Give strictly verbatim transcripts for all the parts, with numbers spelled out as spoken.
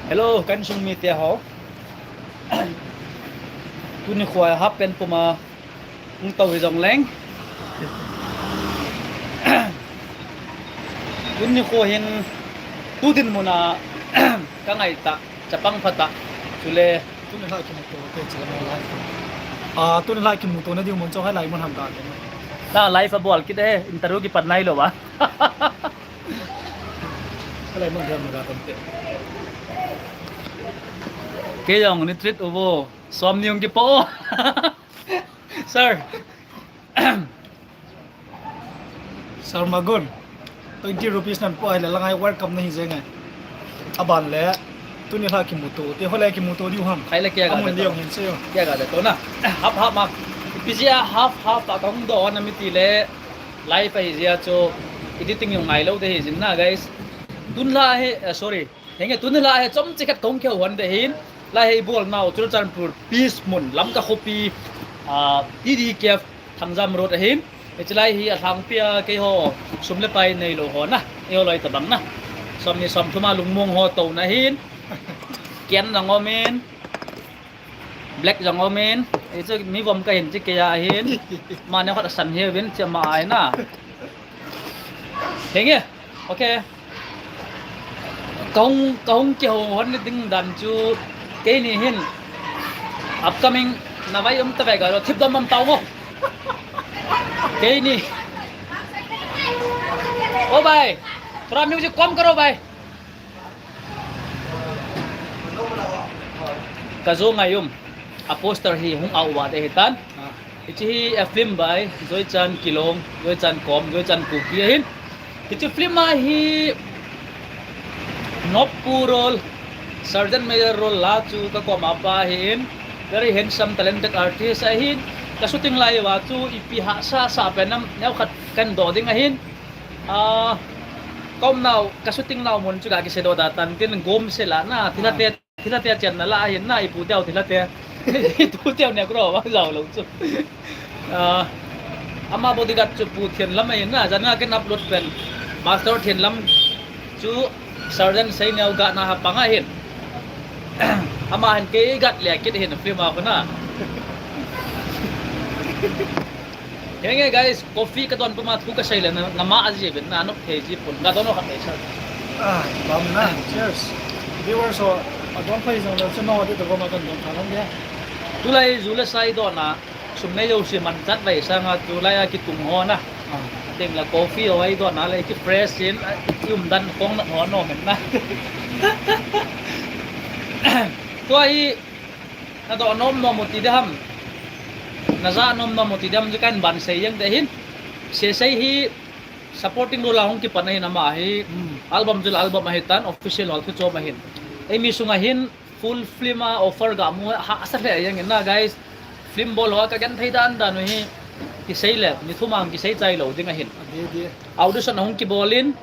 Hello, ka insung mite ho. Tuni khoa half pant puma hung tou hi jongleng, tuni kho hin tu dinmun a ka ngai ta, chapang pha ta. Chule tuni la kimuto te chila mai live. Ah, tuni la kimuto na ding mun chu hilai mun ham ka. Na live a bol kit e, interview kipat nai lou va. Hilai mun ham ka tam te. Kei jong ni treat uvo. Som ni hung kipo. Sir. Sir Magun, twenty rupees nan po ahile langai welcome nahi jeng e. Aban le, tuni la kimuto te, hoilai kimuto diu ham. Khai le kei ga. Amun de to. Liang hin se yo. Kei ga de to na. Half half ma. Ipi jeh a half half a kahung doh na mi ti le, live ahi jeh a chu editing jong ngai lou de hi jin na, guys. Tun la hi, eh, sorry. Henge, tuni la hi chomcha khat kahung kihou hon de hin. La hi bol nau Churachandpur Peace mun, Lamka khopi, ah, T D K F Thangjam Road ahin. Hiche lai hi alhangpi a keiho sum le pai neilou ho na, eiho loi tabang na, som ni som thum a lungmong ho touna hin. Ken jong um in, Black jong um in. Hichu mi vom kahin chi kei a hin. Ma neo khat asan hiuvin, chi ama ai na. Henge. Okay. Kahung, kahung kihou hon ni ding dan chu keini hin upcoming na vai um ta ve ga lo, thip dom am tao mo. Keini. ओ भाई, थोड़ा music कम करो भाई। Ka jo ngai um. A poster hi hung out uva de hitan. Ah. Hiche hi a film by Joychan Kilong, Joychan Kom, Joychan Kuki ahin. Hiche film a hi Noppu role, Sergeant Major role la chu ka kom a pa ahin. Very handsome, talented artist ahin. Ka shooting lai uva chu ipi hahsa sa pen am neo khat kahin doh ding ahin. Ah, ka um nau, ka shooting nau mun chu ka kisei doh da tan tin gom se la na, thilha te, thilha te chenna la ahin na, ipu teu thilha te. Itu teu ne kro, vang jao lou chu. Ah, ama bodyguard chu Pu Thienlam ahin na, jan a kahin upload pen, Master Thienlam chu Sergeant Seineo ga na ha pang ahin. Ama hin kei gat le kit hin film a kona. Henge guys, coffee ka don puma thu ka sei le na, na ma a ji bin na nok thei ji pun. Ka don khat thei sa. Ah, bam na. Cheers. Viewers ho, a don phai jong le chuma wa de to ma kan don tha long de. Tulai ju le sai don a, sum nei jouse man chat vai sanga tulai a kitung ho na. Ah. Teng la coffee ho ai don a le ki fresh in, a, ki um dan kong na ho nom in na. Tua hi, na doh nom nom u ti ding ham. Na ja nom nom u ti ding ham, chu kahin ban sei jeng ding ahin. Sesei hi supporting role a hung kipan ahin ama hi. Hmm. Album chu la album ahi tan, official hol thu chom ahin. Eimi sunga hin full film a offer ga mu hahsa lheh jeng in na, guys. Film bol ho a ka genthei dan dan u hi kisei le, ni thum a kisei chai lou ding ahin. Ade, ade. Audition a hung kibol in,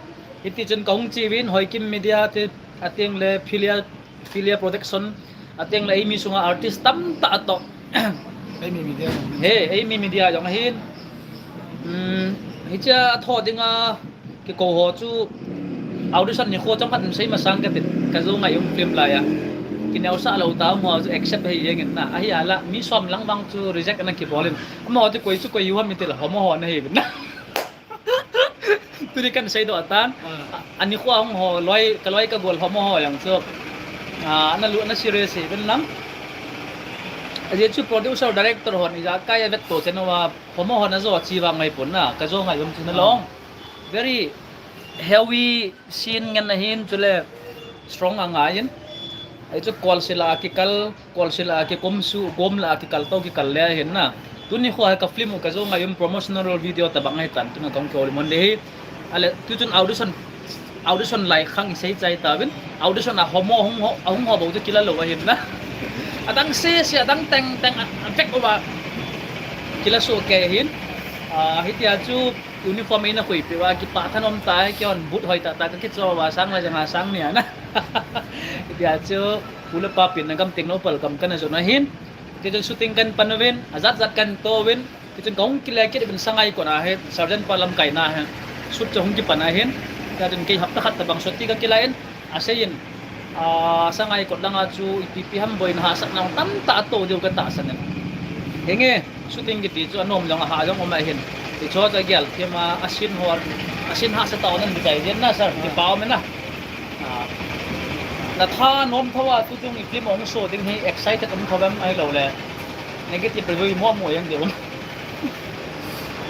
hiti chun ka hung chi uvin, Hoikim Media te, ateng le Philia Philia Production, ateng le eimi sunga artist tamtah atoh. Eimi Media jong. He, eimi Media jong ahin. Hmm, hiche a tho dinga kikou ho chu audition nikho chomkhat in sei masang katin, ka jo ngai um film lai a. Kineosah lou ta um ho chu accept ahi jeng in na. Ahi a la, mi som lang vang chu reject ana kibol in. Amaho chu koi chu koi u ham iti le, homo ho ana hi uvin na. Tuni kan sei doh tan. Ah. A, ani kho a hung ho, loi, ka loi ka gol homo ho jong chu. Ah, ana lu, ana serious hi uvin lang. Ajeh chu producer director hon ijakai a vet to chen uva, homo ho na jo chi vang ngai pon na, ka jo ngai um chu na long. Ah. Very heavy scene ngen ahin, chule strong angai in. Ahi chu kol sila kikal, Kolsil a kikom su, gom la kikal to kikal le ahin na. Tuni kho hi ka film u ka jo ngai um promotional video tabang ahi tan, tuna kong kol mon le hi. Ale, tu chun audition, audition lai khang i sei chai ta uvin. Audition a homo hung ho, a hung ho bou chu kila lou ahin na. Adang se se, adang teng teng, a, a vek uva. Kila soh kei ahin. A, hitia chu uniform eina khuipi uva, kipah thanom ta, kihon boot hoi tah tah ka kicho uva, sang la janga sang nia na. Hitia chu, Pu le pa pen na gam teng lou pal gam kana jon ahin. Kei chun shooting kan pan uvin, ajat jat kan to uvin. Kei chun kahung kile kit uvin Sangai kona hi, Sergeant pa lamkai na hi. Shoot chu hung kipan ahin. Kei chun kei hapta khat tabang shooting ka kila in, asei in. A, Sangaikot langa chu ipi ipi ham boina hahsatna tamtah ato diu katahsan in. Henge, shooting kiti chu anom jong ahah jong um ahin. Hichu chu agel thim a, a scene ho, a scene hahsa tah nan kichai jeng na sir, kipa um in na. A, natha nom thou a tuchung i film hung show ding hi excited um thou em ahilou le negative review mo mo jeng diu?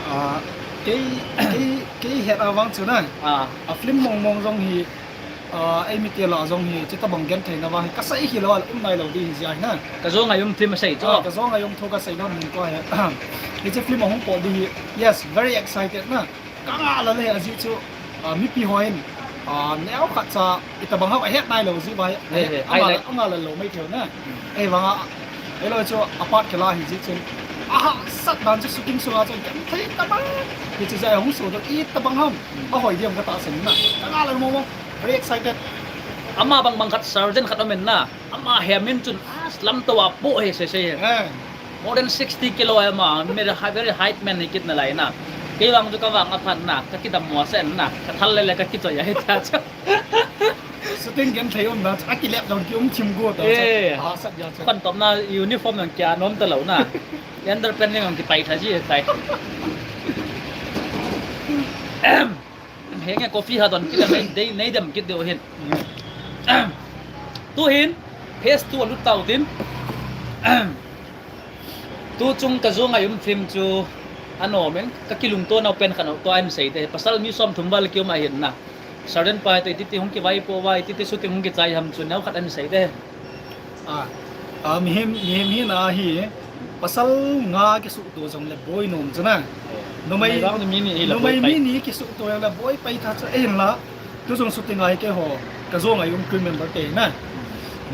A, kei, kei, kei het a vang chu na. A, film mong mong jong hi, a, eimite lah a jong hi, chutabang gentheina vang hi kasei hilou a um nailou ding hi jeh ahi na. Kajo Ngai Um film asei chu. A, Kajo Ngai Um thu kasei lou nin tua hi. Hiche film ahung pot ding hi, yes, very excited na. Kangah lel e ajeh chu, a, mipi hon, a, neokhat cha itabang ham ahet nailou jeh uva hi, angah lel lou mai thei na. Ahivanga, ahilou chu a part kila hi jeh chun, ahahsat dan chu shooting sunga chun genthei tah a, hiche jeh a hung show doh itabang ham ahoi diu katahsan na. Kangah lel mong mong, very excited. Ama bang bang khat sergeant khat um in na, ama hemin chun, a, lamtou a poh hi sei sei. More than sixty kilo hi ama, very high, very height man hi kit nalai na. Kei vang chu kavang aphat na, kakidam mo sen na, kathal lele kakichoi ahi ta chu. Shooting genthei um na, akilep dong kium thim go ta chu. Ahahsat jeh chu. Kon tom na uniform jong kia nom talou na. Underpant jong kipai tha ji tai. Henge coffee ha don kit le nei, nei dem kit diu hin. Tuhin phase two alut tau tin. Tuchung Kajo Ngai Um film chu anom in, kakilungto nau pen khat tua hin sei te. Pasal mi som thum val kium ahin na. Sergeant pa toh iti ti hung kivaipo uva, iti ti shooting hung kichai ham chu neokhat hin sei te. A, a, mihem, mihem hina hi, pasal nga kisuhto jongle boi nom chu na. Numei, numei mi ni kisuhto jongle boi pai tha chu ahin la. Tuchung shooting a hi keiho, Kajo Ngai Um crew member te na.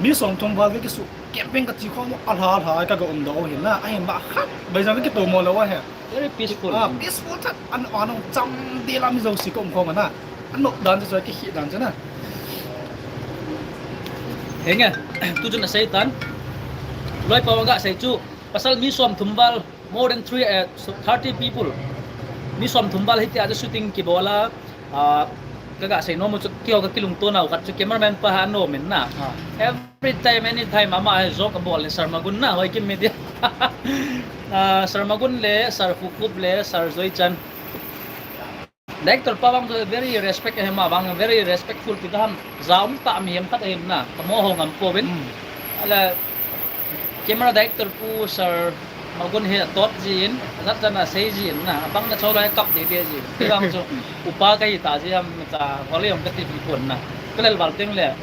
Mi som thum val kisuh camping kachi khom a lha lha kaga umdoh u hin na. Ahin la khat bai jong kakitomo lou ahi. Very peaceful. A, peaceful tah, an, an cham ding la mi jouse ka um khom a na. Anop dan chu, chu kikhih dan chu na. Henge, tuchun asei tan. Loipa vang kasei chu, pasal mi som thum val, more than three, eh, so thirty people. Mi som thum val hitia chu shooting kibol a, a, kaga sei nom u chu keiho kakilungto nau khat chu cameraman pa hi anom in na. Every time, anytime, ama hi joke abol le Sir Magun na, Hoikim Media. A, Sir Magun le, Sir Fukup le, Sir Joichan. Director pa vang chu very respect ahi, ama vang very respectful ti ta ham, ja um tah mihem khat ahin na, kamo ho ngam pouvin. Ahile camera director pu Sir Magun hi atot jin, ajat jat a sei jin na, abang na cholo hi kap deh deh jin. Kei vang chu upa kahi ta jeh ham, cha hole jong kati pi pon na. Kalel val teng le,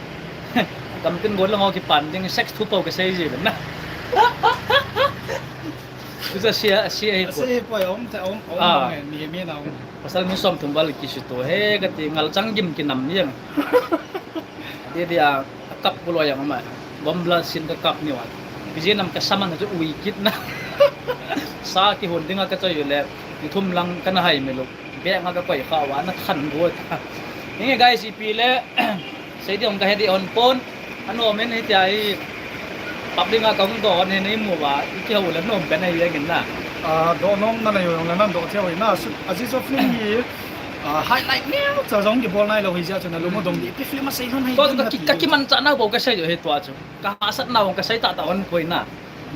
gamtin gollhang ho kipan ding, sex thu pou kasei jin na. Chu chu asia, asia hi poi. Asia hi poi, um, um, um, mihem hina um. Pasal mi som thum val kisuhto hi kati ngal chang gim kinam jeng. Deh deh a, akap buloi jong ama. Bomb blast in kakap ni uva. Pi jeh nam kasaman chu ui kit na. Sa kihon dinga kachoi u le, ni thum lang kana hai melou. Bag a kakoi kha uva, ana than go ta. Henge guys, ipi le, sei ding kahe ding hon pon. Anom in hitia hi public a kahung doh hon hi neimu uva, ikihou le nom pen ahi jeng in na. A, doh nom nanei u jong le nandoh thei u hi na. Ajeh chu film hi, a, highlight neocha jong kibol nailou hi jeh chun alung u dong ding, ipi film asei lhon ham. Tua chu kakimanchah nau bou kasei u hi tua chu. Kahahsat nau kasei tahtah hon poi na.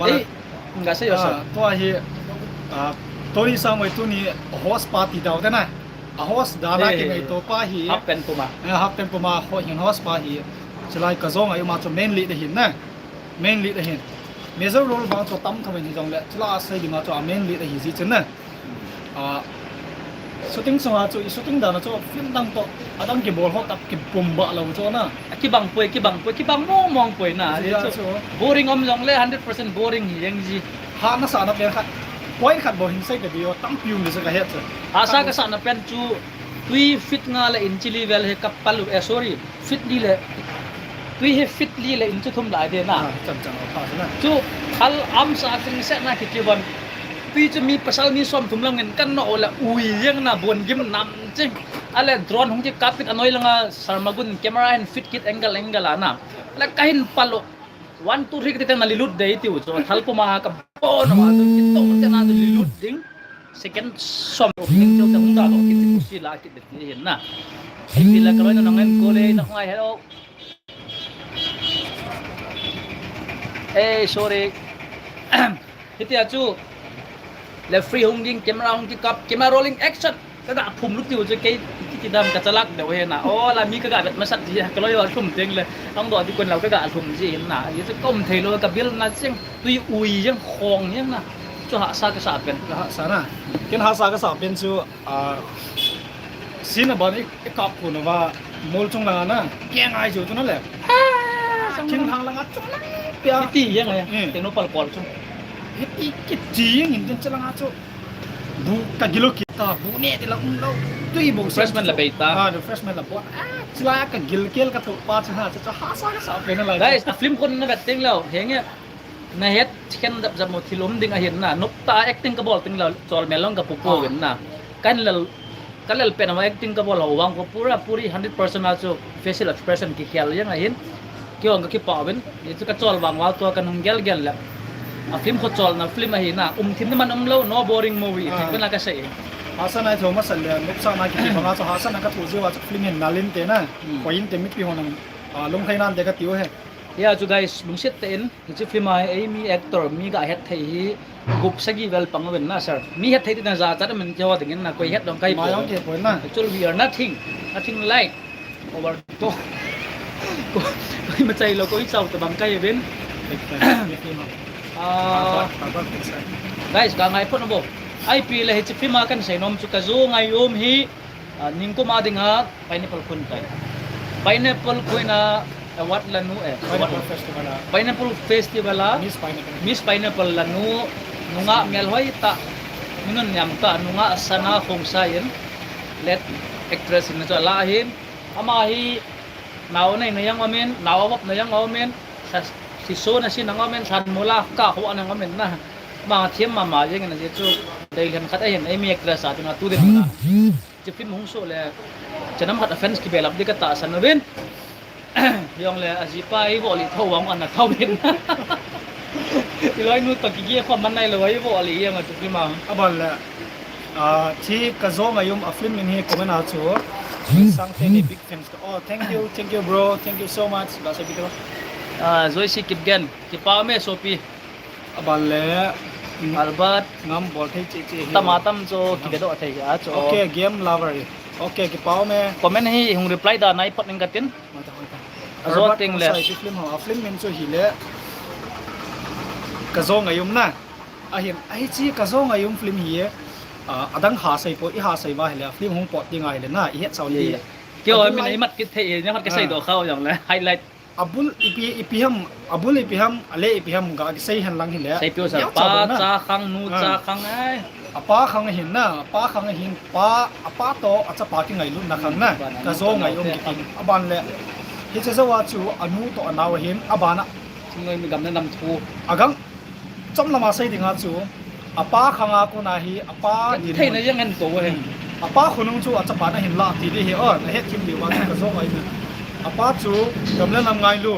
Ei, kasei u sir. Tua hi, a, Tony Sangoi tuni host pa ti dau te na. A host dan a kingaito pa hi. Half pant puma. Half pant puma ho hin host pa hi. Chulai Kajo Ngai Um a chu main lead ahin na. Main lead ahin. Major role vang chu tam thauvin hijongle, chula asei dinga chu a main lead ahi jeh chun na. A, shooting sunga chu, i shooting dan a chu film dang toh, adang kibol ho tah kipum bah lou chu na. Akibang poi, kibang poi, kibang mong mong poi na. Boring um jongle hundred percent boring hi jeng ji. Hahsa kasahna pen khat, point khat bou hin sei kati o, tampi um le chu kahet chu. Hahsa kasahna pen chu, tui feet nga le inch li vel hi kapal u, eh, sorry. Feet li le, tui hi feet li le inch thum lai ding na. Chu thal amsa chingset na kiti bon. Tui chu mi pasal mi som thum lang in kan noh u le ui jeng na bon gim nam ching. Ahile drone hung kikap kit anoi langa Sir Magun camera hin fit kit angle angle a na. Le kahin pal u. One, two, three kiti teng na lilut dei tiu chu. Thal puma kabon a chu kito te na chu lilut ding. Second som um ding chu kahung dalou kit chu sila kit ding hin na. Ipi la kaloi na nang en ko le na ngai hello. Eh, sorry. Hitia chu. Le free hung ding, camera hung kikap, camera rolling, action. Ka ga phum lut tiu chu kei kiti dam ka chalak deu he na. O la mi ka ga vet masat ji ka loi wa thum teng le. Ang do di kon lau ka ga thum ji na. Ye chu kom thei lo ka bil na cheng. Tui ui jeng khong jeng na. Chu hahsa ka sa pen. Hahsa na. Ken hahsa ka sa pen chu, ah, sin a ban i, i kap ko na va mol chung langa na. Keng ai chu chu na le. King thang langa chu na. Pia. Iti jeng ai. Hmm. Teng no pal kol chu. Iti kiti jeng in chen langa chu. Bu ka gilo kita, bu ne te la um lo. Tui bu refreshment la beita. Ah, refreshment la bon. Ah, chila ka gil kel ka tu pa chu ha, chu hahsa ka sa pen la. Guys, a film kon na vet teng lo. Henge. Na het khen dap jam mo thil um ding ahin na. Nop ta acting ka bol teng lo, chol mel long ka pu po ven na. Kan lal, ka lal pen ma acting ka bol ho vang ko pura puri hundred percent a chu facial expression ki khel jeng ahin. Ki ong ka ki pa ven. Ni chu ka chol vang wa tua ka nung gel gel le. A film ko chol na film ahi na. Um thim na man um lo, no boring movie. Thik na ka sei. Hahsa nai tho ma san le, nop sa na ki pa nga chu hahsa na ka thu jiwa chu film hin na lin te na. Ko in te mi pi ho na. Ah, lung khai nan te ka tiu he. Ya chu guys, lungset te in. Hiche film a hi, ei mi actor, mi ga het thei hi, gup sagi vel pang ven na, sir. Mi het thei ti na ja chat min keu ding in na, koi het dong kai po. Actually, we are nothing, nothing like our to. Koi, koi ma chai lo, koi chau ta bang kai ven. Ah, guys, ka ngai phot na bo. I P le hiche film a kan sei nom chu ka jo ngai um hi, ah, ningkum a dinga, Pineapple Queen tai. Pineapple Queen a award la nu eh. Pineapple Festival a. Pineapple Festival a. Miss Pineapple. Miss Pineapple la nu. Nunga melhoi ta. Minun niam ta. Nunga sana khong sa in. Let actress in na chu la hin. Ama hi nao nei na yang amen. Nao awap na yang amen. Sa, si so na si na amen. San mula ka ho na amen na. Ma thiam mama jeng na je chu. Dei len khat a hin. Ei mi actress a tu na tu din na. Hiche film hung so le, chanam khat a fans kibelap di ka tahsan uvin. Jong le, ajipa i vo li tho vang ana tho vin. I loi nu to kigi khom man nai lo i vo li jeng a chu film a. Aban le, ah, thi ka jo ngai um a film in hi comment a chu. Sang te ni big fans ka. Oh, thank you, thank you bro, thank you so much. Ba sa bito. Ah, Joyce Kipgen, kipa me sopi. Aban le, mm, Albert. Ngam bol thei che che hi. Tama tam chu kibe doh thei a chu. Okay, game lover. Okay, kipa um e. Comment hi hung reply da nai phot ning ka tin. Ajo teng le. Sai film ho, a film min chu hi le. Ka jo ngai um na. Ahin, ahi chi ka jo ngai um film hi. Ah, adang ha sei po, i ha sei va hi le, film hung pot ding a hi le na, i het sau le. Kio min i mat kit thei, i mat ka sei doh khau jong le, highlight. Abul ipi, ipi ham, abul ipi ham, ale ipi ham ga kisei hen lang hile. Sei pio sa, pa cha khang, nu cha khang ai. Apa khang ahin na, apa khang ahin, pa, apa to achapa kingailut na khang na. Ka jo ngai um kiti. Aban le. Hiche jo a chu anu to anao ahin, abana. Chingnoi mi gam na nam thu. Agang. Chom lama sei dinga chu, apa khanga kona hi, apa din theina jeng hen to he. Apa khonung chu achapa na hin la ti di hi, o, na het thim di wa chu ka jo ai na. Apa chu gam le nam ngailu,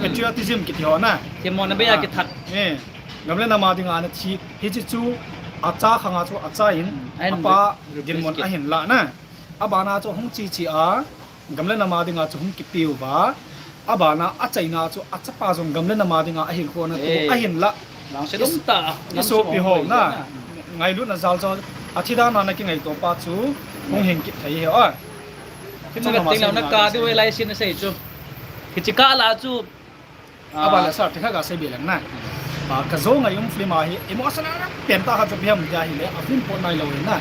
patriotism kiti ho na. Themmo na be a kithat. Eh, gam le nam a dinga na thi, hiche chu acha khanga chu acha in, apa dinmun ahin la na. Abana chu hung chi chi a, gam le nam a dinga chu hung kipiu va. Abana achaina chu achapa jong gam le nam a dinga ahin khona tu ahin la. Langse dum ta. I sopi ho na. Ngailutna jal jal. Athi dan a na kingaito pa chu hung hing kit thei hi a. Chu ka ting lang na ka di we lai sin sei chu. Kichi ka la chu. Aba le sir, thikha ka sei be lang na. Ah, ka jo ngai um film a hi emotional pen ta kha chu biam tia hi le, a film pot nai lo na.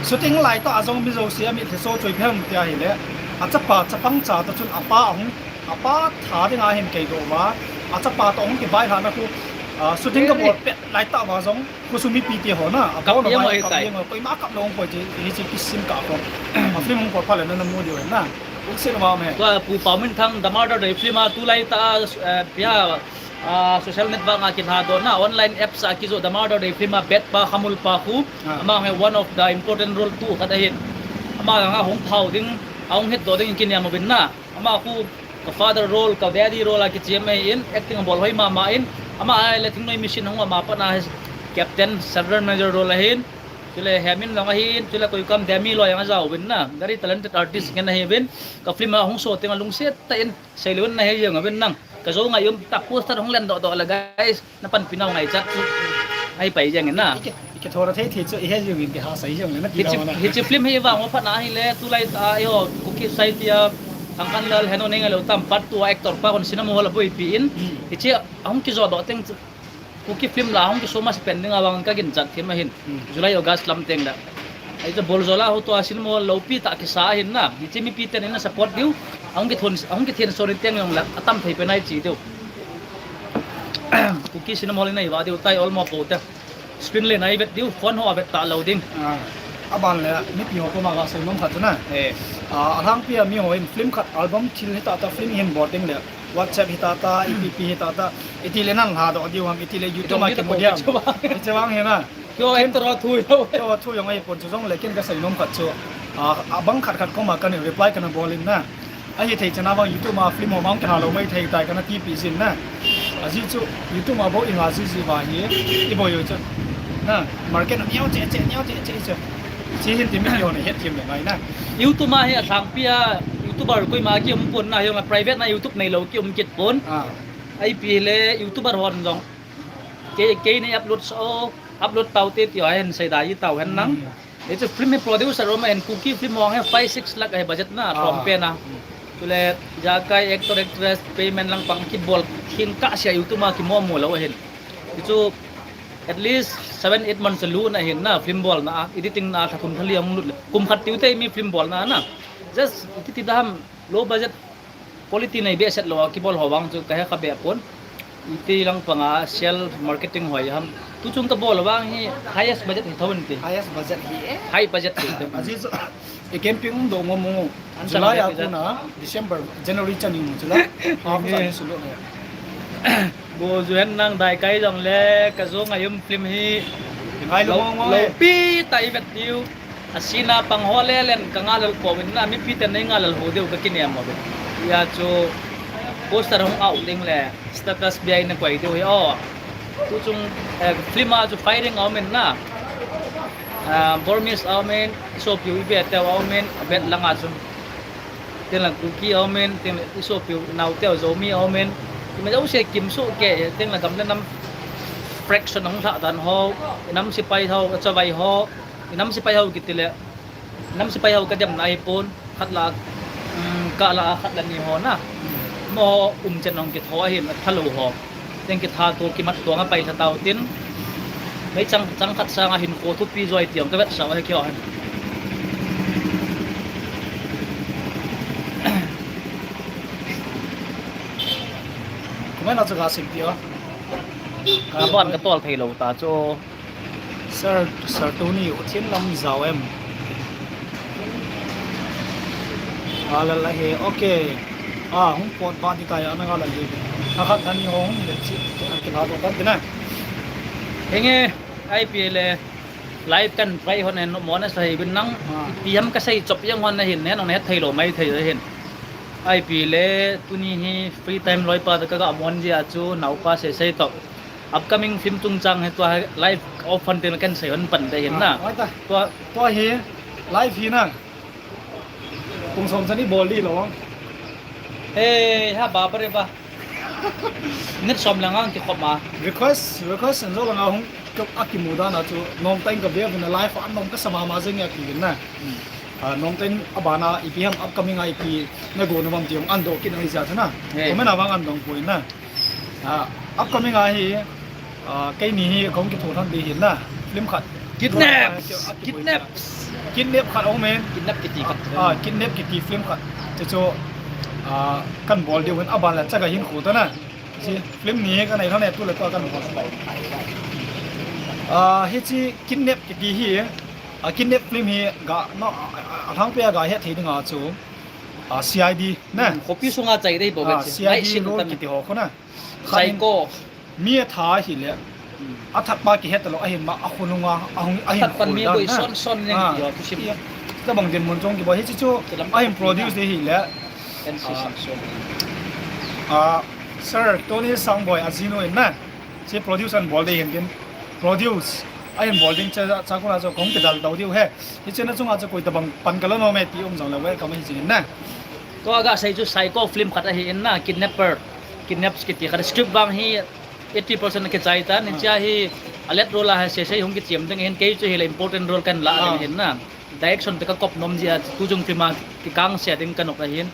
Shooting lai ta a jong mi jo sia mi the so choi biam tia hi le. Achapa chapang cha ta chun apa hung, apa tha dinga hin kei do va. Achapa to hung kibai ha na khu, ah, shooting ka bol pet lai ta va jong khu sumi pi ti ho na. Apa no mai ka ye ngo koi ma kap lo hung poi ti hi chi kisim ka ko. A film hung pot pha le na na mu di na. Uk sin wa me. Tua Pu Pau Min Thang, The Murder Day film a, tulai ta, eh, pia, ah, social network a kinha do na, online apps a kijo The Murder Day film a, bet pa, khamul pa khu, ama he one of the important role tu khat ahin. Ama nga hung phau ding, a hung het do ding kiniam uvin na. Ama khu ka father role, ka daddy role a kichiam ahin, acting a bol hoi mama in. Ama ai le thingnoi mission hung ama pat na captain, sergeant major role ahin. Chule Hemin jong ahin, chule koikam Demi lo jong ajao uvin na. Very talented artist ngen ahi uvin. Ka film a hung so teng a lungset tah in, sei lou na he jeng uvin nang. Ka jo ngai um ta poster hung len doh doh le guys, na panpi nau ngai chat chu. Ai pai jeng na. Ike, ike thora thei thei chu ihe jeng in ke ha sai jeng le na ti. Hichi, na hichi film hi vang phat na hi le tulai ta i ho Kuki Society a Thangkanlal Heno nei ngai lo tam part two actor pa kon cinema hall a boipi in. Hmm. Hichi ahung kijo doh teng chu. Kuki film la hung kiso ma si pen ding a vang ka gin chat thim ahin. Hmm. July August lam teng da. Ai chu bol jo la ho to a cinema hall lo pi ta kisa ahin na. Hichi mipi ten in support diu. Ahung kithon, ahung kithen sorry teng jong la atam thei pen ai chi diu. Kuki cinema hall in ai va diu tai olmo po te. Screen le nai vet diu, phone ho a vet ta lo ding. Ah, aban le, mipi ho koma ka sei nom khat chu na. Eh. Ah, alhangpi a mi ho in film khat album thil hi ta ta film hin bol ding le. WhatsApp hi ta ta, ipi pi hi ta ta. Iti le nan la doh diu ham, iti le YouTube ma ki mu diam. Hi che wang hi na. Kyo actor ho thu yo. Kyo thu yo ngai pon chu jong le kin ka sei nom khat chu. Ah, abang khat khat koma ka ni reply ka na bol in na. Ahi thei chana vang YouTube ma film ho mang ka lo mai thei tai ka na ti pi jin na. Aji chu YouTube ma bo i nga ji ji ba hi i bo yo chu. Na market na neo che che neo che che che. Chi hin ti mi yo ne het thim le ngai na. YouTube ma hi a thang pi a YouTuber koi ma ki um pon na hi la private na YouTube nei lo ki um kit pon. Ah. Ai pi le YouTuber hon jong. Ke ke nei upload so upload tau te ti a hen sei da i tau hen nang. Hmm. Hichu film hi producer um ahin Kuki film hong hi five six lakh ahi budget na, ah, from pen a. Hmm. Chule jakai actor actress payment lang pang kibol khin ka sia YouTube ma kimo mo lo ahin. Hichu at least seven eight months a lu na hin na film bol na, editing na, tha kum thali ang lut le. Kum khat tiu te mi film bol na na. Just iti ti dam low budget quality nei behseh lou a kibol ho vang chu ka he kha be pon. Iti lang panga sale marketing hoi ham. Tu chung ka bol vang hi highest budget hi thon ti. Highest budget hi e. High budget hi thon. Aji chu, e camping do mo mo. An July a kuna December, January chan ni mo chula. Ha ko sa sulu ne. Bo Juhen nang dai kai jong le ka jo ngai um film hi. Ngai lo mo mo lo e. Pi ta i vet diu. Asina pang ho le len ka nga lal po in na mipi ten nei nga lal ho deu ka kinem mo be. Ya chu poster hung out ding le status bia in koi deu hi o. Tu chung, eh, film a chu firing a um in na. Ah, Burmese a um in, sopiu i be teu a um in, a bet lang a chu. Tin la Kuki a um in, tin la i sopiu nau teu Zomi a um in. Ti ma jo se kim so ke, tin la gam le nam fraction hung lha dan ho, nam sipai ho, chavai ho. I nam sipai ho kiti le, nam sipai ho ka dem na hi pon, khat la, um, ka la, khat la ni ho na. Mo um chen hong kitho ahin, a tha lo ho. Teng kitha to, kimat to, nga pai tha tau tin. Mei chang, chang khat sang a hin ko thupi joi ti ong ka vet sa he kio hen. Kumai na chu ka sim pi o. Ka bon ka tol thei lo ta chu. Sir, Sir Tony, u thin lam zau em? Ala la he, okay. Ah, hung pot ba di ta ya na ga la le. A khat ani ho hung le chi, ki la to kan na. Henge, I P L e live kan try hon en mo na sai bin nang. Ah. Pi ham ka sai chop yang hon na hin ne nong ne thei lo mai thei hin. I P L e tuni hi free time loi pa ka ga mon ji a chu nau pa sei sei to. Upcoming film chungchang hi tua live off hon tin kan sei hon pan te hin na. Ah, tua, tua hi live hi na. Kung som sani bol di lo. Eh, ha ba ba re ba. Net som langa ki khop ma. Request, request en zo langa hung ka aki mu dan a chu. Nom time ka be na live an nom ka sama ma jeng ya ki na. Hmm. Ah, nom time abana ipi ham upcoming a ipi na go na mam ti hung an do ki na hi ja na. Hey. Comment a vang an dong poi na. Ah, upcoming a hi, ah, keini hi kong kitho than di hin na, film khat. Kidnap! Ah, ki-, ah, ki-, Kidnap! Kidnap khat ong men. Kidnap kiti khat. Ah, Kidnap kiti film khat. Chu chu, ah, kan bol diu hin aban la chaga hin khu ta na. Si film ni hi kan ai than e tu le tu kan bol. Ah, hichi Kidnap kiti hi, ah, Kidnap film hi ga, no, ah, ah, athang pe ga he thei ding a chu. Ah, C I D na. Hmm, khopi sunga chai dei bo. Ah, ve chi. C I D night scene role tam kiti ho khu na. Psycho. Mi a tha hi le. Hmm. A that pa ki het lo a hin ma a khununga a hung a hin. That pan mi khul dan boi na. Son son ning. Ah, ti ho tu sim. Tabang din mun chong ki boi hi chu chu. Tilam a hin produce de hi le. N C ah, Samson. Ah, Sir Tony Sangboi a jinu in na. Chi produce an bol de hin din. Produce a hin bol ding cha cha ko la cho kong ki dal dau diu he. Hi chena chunga chu koi tabang pan ka lo no me ti um jong le welcome hi jing in na. Ko aga sei chu Psycho film khat ahi in na, Kidnapper. Kidnaps kiti khat script vang hi eighty percent kichai tan, hichea hi a lead role a hi sei sei hung kichem ding ahin, kei chu hile important role kahin lah ding ahin na. Direction te kakop nom jeh a, tuchung film a kikang se ding kanop ahin.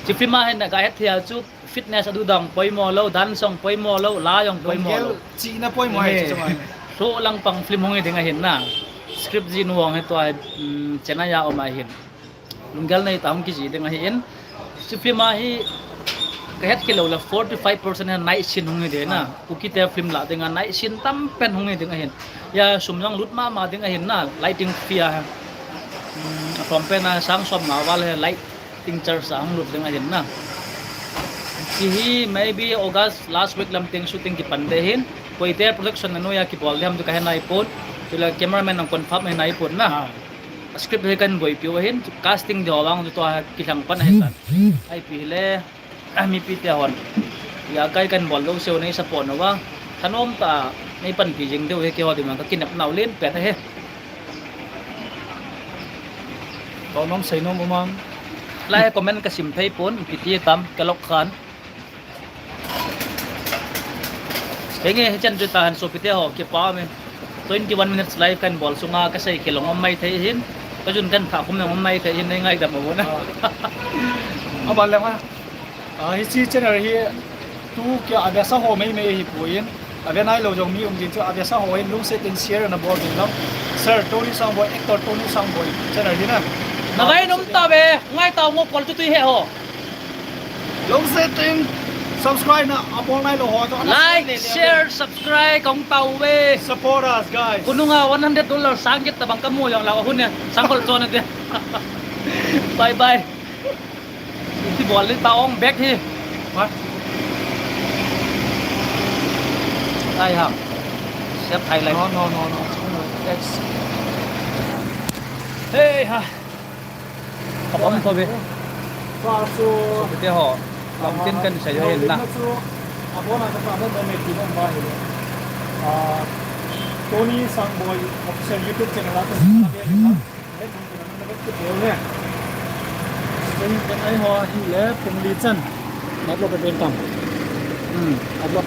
Hiche film a hin naga het thei a chu fitness adu dang poimo lou, dance jong poimo lou, la jong poimo lou. Chihna poimo hi chu chunga. Solang pang film hung hi ding ahin na. Script jinu jong hi tua hi, um, Chennai a um ahin. Lunggel nei tah hung kiji ding ahin. Hiche film a hi kahet khel lou le forty five percent hi night scene hung hi ding na. Kuki te film lah dinga night scene tampen hung hi ding ahin. Hia sum jong lut mama ding ahin na, lighting fee a. Hmm, atom pen a sang som nga val hi lighting charge a hung lut ding ahin na. Hiche hi maybe August last week lam teng shooting kipan ding ahin. Koite production a noiya kibol ding ham chu kahe naipon. Chule cameraman jong confirm ahe naipon na. Script hi kahin boipiu ahin, casting ding ho vang chu tua kilheng pan ahitan. Ipi hile, mipi te hon, ijakai kahin bol jouseu nei support uva, thanom tah a nei panpi jing diu hi keiho dinga kakinepnau len pen ahi. Tolnom seinom um am? Lai comment kasim thei pon, ipi ti tam, kalok khan. Henge, hichan chu tahen sopite ho, kipa ume. Twenty one minutes live kahin bol sunga kasei khel jong um maithei ahin, kajun kahin thah khum jong um maithei ahin, nei ngaidam uvin na. Aban le ma. Hiche channel hi tu kia avesa ho meimei ahipoi, ave nailou jong mi um jing chu, avesa ho hin lungset in share nabol uvin lang. Sir Tony Sangboi, actor Tony Sangboi channel hi na. Navai nom tave, ngai tao ngo kol chu tui he ho. Lungset in subscribe na abol nailou ho chu like, share, subscribe kahung tao uve. Support us, guys. Khonunga one hundred dollar sang get tabang kamu jong lau ahun e, sang kol chon ate. Bye bye. Iti bol le ta ong back hi. What? Ai ha. Sep highlight. No, no, no, no. That's Hey ha. Kapam to be. Sopite ho, lamtin kahin sei ahin na. Tony Sangboi official YouTube channel a. Eiho hile pung li chan. Upload pen tam. Hmm, upload